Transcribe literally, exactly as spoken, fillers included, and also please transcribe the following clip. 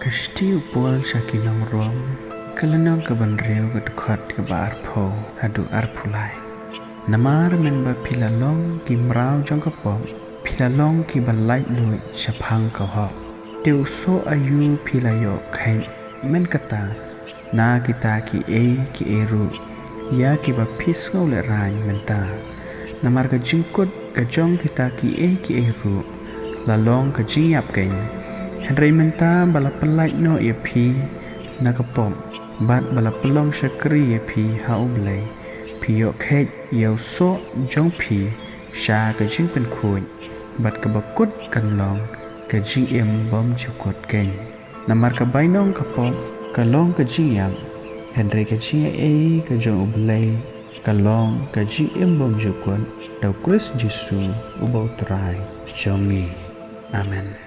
Ka shithi u Paul sha ki nong Rom, ka lynnong kaba hynriew, ka dkhot kaba arphew haduh arphew lai. Namar mynba phi la long ki mraw jong ka pop, phi la long kiba laitluid shaphang ka hok. Te u soh aïu phi la ïoh kheit mynta na kita kiei kiei ruh ïa kiba phi sngewlehraiñ mynta? Namar ka jingkut ka jong kita kiei kiei ruh la long ka jingïap keiñ. Hynrei mynta ba la pyllait noh ïa phi na ka pop bad ba la pynlong shakri ïa phi ha U Blei, phi ïoh kheit ïa u soh jong phi sha ka jingpynkhuid, bad kaba kut kan long ka jingim bymjukut keiñ. Namar ka bainong ka pop ka long ka jingïap, hynrei ka jingaiei ka jong U Blei ka long ka jingim bymjukut da U Khrist Jisu uba U Trai jong ngi. Amen.